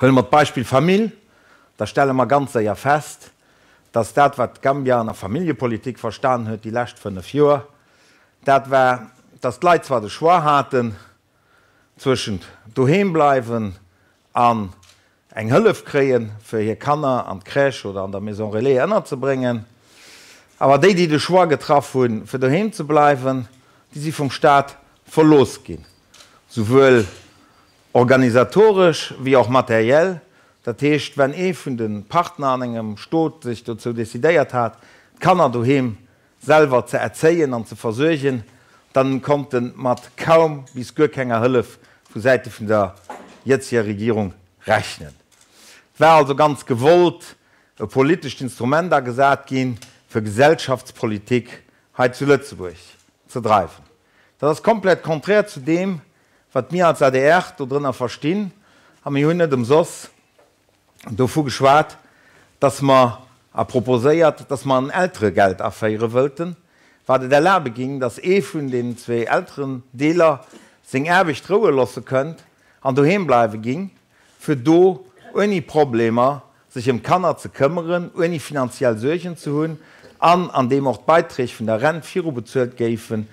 Huele mer d'Beispill Famill, da stelle mer ganz séier fest, dass dat, wat Gambia an der Familljepolitik verstanen huet déi lescht 5 Joer, dat war, dass d'Leit zwar de Choix haten zwëschent doheem bleiwen an eng Hëllef kréien, fir hir Kanner an d'Crèche oder an der Maison relais ënnerzebréngen, awer déi, déi de Choix getraff hunn, fir doheem ze bleiwen, déi si vum Staat verlooss ginn, souwuel organisatoresch wéi och materiell. Dat heescht, wenn ee vun de Partner an engem Stot sech dozou decidéiert hat, d'Kanner doheem selwer ze erzéien an ze versuergen, dann konnt en mat kaum bis guer kenger Hëllef vu Säite vun der jëtzeger Regierung rechnen. Et war also ganz gewollt e politescht Instrument agesat ginn, fir Gesellschaftspolitik hei zu Lëtzebuerg ze dreiwen. Dat ass komplett konträr zu deem, wat mir als adr dodrënner verstinn, a mir hunn net ëmsoss dovu geschwat, dass mer, a proposéiert, dass mer en Elteregeld aféiere wëllten, wat et erlabe ging, dass ee vun den zwee Elterendeeler seng Aarbecht roue losse kënnt an doheem bleiwe ging, fir do ouni Problemer sech ëm d'Kanner ze këmmeren, ouni finanziell Suergen ze hunn an an deem och d'Beiträg vun der Rent virubezuelt géifen,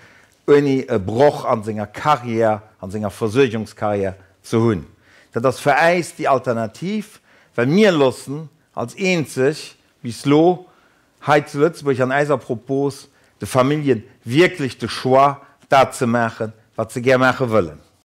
ouni e Broch an senger Carrière, an senger Versuergungscarrière ze hunn. Dat ass fir äis déi Alternativ, well mir loossen als eenzeg bis lo hei zu Lëtzebuerg an äiser Propos de Familljen wierklech de Choix, dat ze maachen, wat se gär maache wëllen.